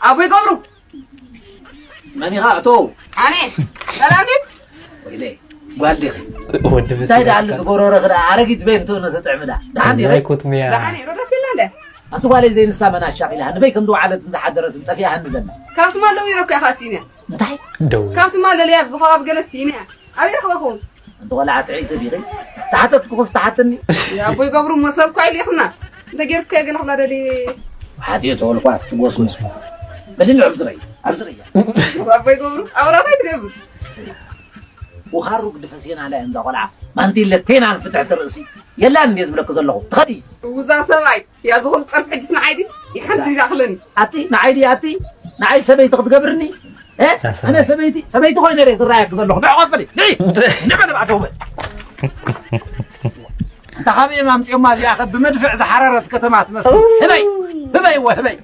ኣቦይ ገብሩ። መን ኢኻ? እቶ ኣነ። ሰላም ድዩ? ወይለ ጓል ዲኺ? እንታይ ደኣ ኣሉ ትጎሮረኺ ደኣ ኣረጊት በይን ትብሎ ተጥዕሚ ደኣ። ደሓን ዲኺ? ናይ ኮትሚያ። ደሓን እየ፣ ሮዳስ የላ እንደ። ኣቲ ጓለይ ዘይንሳ መን ኣሻቒላ? ንበይ ከም ዝወዓለትን ዝሓደረትን ጠፊኣሃኒ ዘላ። ካብ ትማል ደዊረ እኮ እየ ኻኣ ስኢነ። እንታይ? ደው። ካብ ትማል ለለያ ኣብዚ ኸባቢ ገለ ስኢነ እየ። ኣበይ ረኽበ ኸውን? እንተ ቆልዓ ጥዕይቲ ዲኺ? ተሓተትኩኽስ ተሓትኒ። ኣቦይ ገብሩ እሞ ሰብ እኳ ኢሉ ይኹና። እንተ ጌርኩ እየ ገለ ክብላ ደልየ። ሓትዮ ተበልኳ ትጎስጎስ። በሊ ንዕ ኣብዚ ረይ፣ ኣብዚ ረይ። ኣቦይ ገብሩ ኣውራታይ ትገብር። ውኻሩ ግድፈ ሴና ላይ እንዛ ቆልዓ ማንቲለ ቴናን ፍትሕቲ ርእሲ የላን እንዴ ዝብለኩ ዘለኹ። ትኸዲ። ውዛ ሰብኣይ ያዝኹም ጸርፍ ሕጅስ ንዓይ ድዩ ይሓንዚ ይዛኽለኒ። ኣቲ ንዓይ ድዩ ኣቲ ንዓይ ሰበይቲ ክትገብርኒ? እ? ኣነ ሰበይቲ ሰበይቲ ኮይነ ሬ ዝረኣየክ ዘለኹ ንዕ ቆፍሊ ንዒ ንዕ በል ባዕደው በል። እንተ ካበይ ኣምፅኦማ እዚኣ ከ ብመድፍዕ ዝሓረረት ከተማ ትመስል። ህበይ ህበይ ወ ህበይ።